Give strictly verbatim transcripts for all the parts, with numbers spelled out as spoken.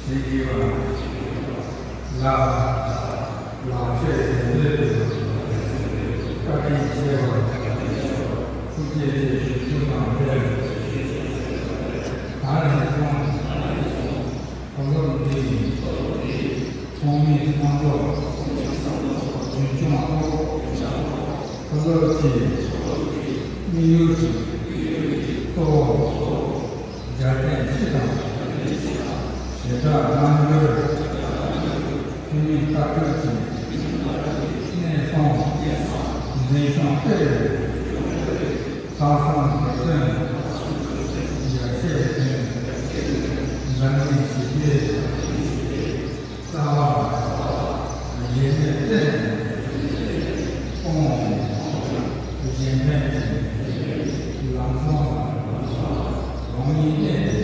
ཞེས་བགྱི་བ། ལ། ལག་ཆས་གཞན་དོན་དུ། བཀའ་དྲིན་ཆེ་བ། ཐུགས་རྗེ་ཆེ་ཞུ་རྒྱུ་དང་འབྲེལ། ད་ནས་བཟུང་། མཐོ་སློབ་འདི་ཡི་ཚོགས་མི་ཚང་མར་རྒྱུན་འཁྱོངས་ཐོག་མཐོ་སློབ་ཀྱི་དམིགས་ཡུལ་གྱི་གཙོ་བོ་རྒྱལ་བསྟན་སྤྱི་དང་བྱེ་བྲག་རྣམ་འགྱུར་འཐུས་མི་ལྟ་སྐུལ་གྱི་གནས་སྟངས་འཛིན་སྐྱོང་སྤེལ་བའི་ལྷག་བསམ་རྒྱུན་འཁྱོངས་ཡར་རྒྱས་དོན་འཛམ་གླིང་ཞི་བདེའི་རྩ་བ་ལ་གཞི་གནས་བརྟན་ནས་སྤོང་བའི་གཞན་ཕན་གྱི་ལམ་སྲོལ་ལ་རང་ཉིད་བརྟེན་ཏེ་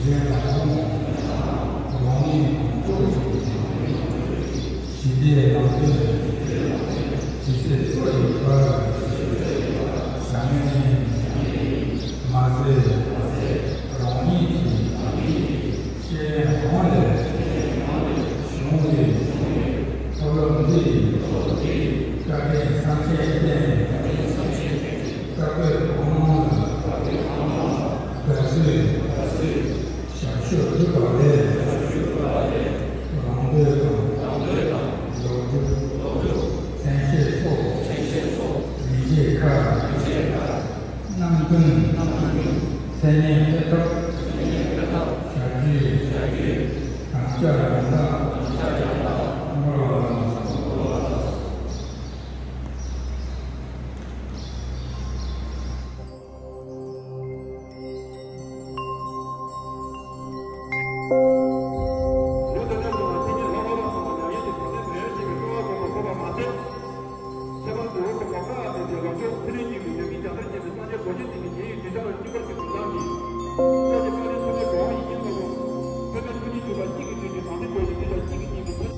གཞན་ལ་ཕན་པའི་རང་ཉིད་གོང་འཕེལ་ཞི་བདེའི་ལམ་སྟོན་ཇི་སྲིད་འཚོ་ཡི་བར་བྱ་ངན་མ་བཟོད། རང་ཉིད་ཀྱི་ཤེས་ཡོན་གོང་ལས་བྱུང་བའི་མཐོ་སློབ་འདི་ཡི་བཀའ་དྲིན་བསམ་ཤེས་བསྟེན་ནས་བཀའ་བཀོད་གང་མང་ལ་དགའ་བསུའི་ཞབས་ཞུ་ཕུལ་བ་ལས་རང་འདོད་དང་ལོ་རྒྱུས་མཚན་ཤས་སོགས་མི་བརྗེད་ཁར། རྣམ་ཀུན་མཚན་སྙན་འཕེལ་ཐབས་བྱ་རྒྱུའི་དམ་བཅའ་ཡང་དག་བསྔོ་བ་ལ། ཁྱད་པར་དུ་འོག་ཏུ་མ་འོངས་པ་དེ་ལམ་མཆོག་ཕུན་སུམ་ཚོགས་པའི་ཉམས་ལེན་རྒྱ་ཆེར་བྱེད་པའི་སངས་རྒྱས་རྡོ་རྗེ་འཛིན་གྱི་ཞལ་ཡི་དྲི་ཆབ་ལ་སྙིང་པར་གྱིས་གཟུངས་བསྔགས་ཀྱིས། སངས་རྒྱས་བཀའ་དྲིན་ཐོབ་པའི་གྲོགས་ཡིད་བཞིན་སློབ་དཔོན། ཐོས་པས་ཐུགས་རྗེ་ཆེན་པོ་གཅིག་གིས་མཛོད་ཀྱི་གང་ཟག་རྡོ་རྗེ་འདི་དང་གཅིག་གིས་གཉིས་ཀྱི་ཐོས།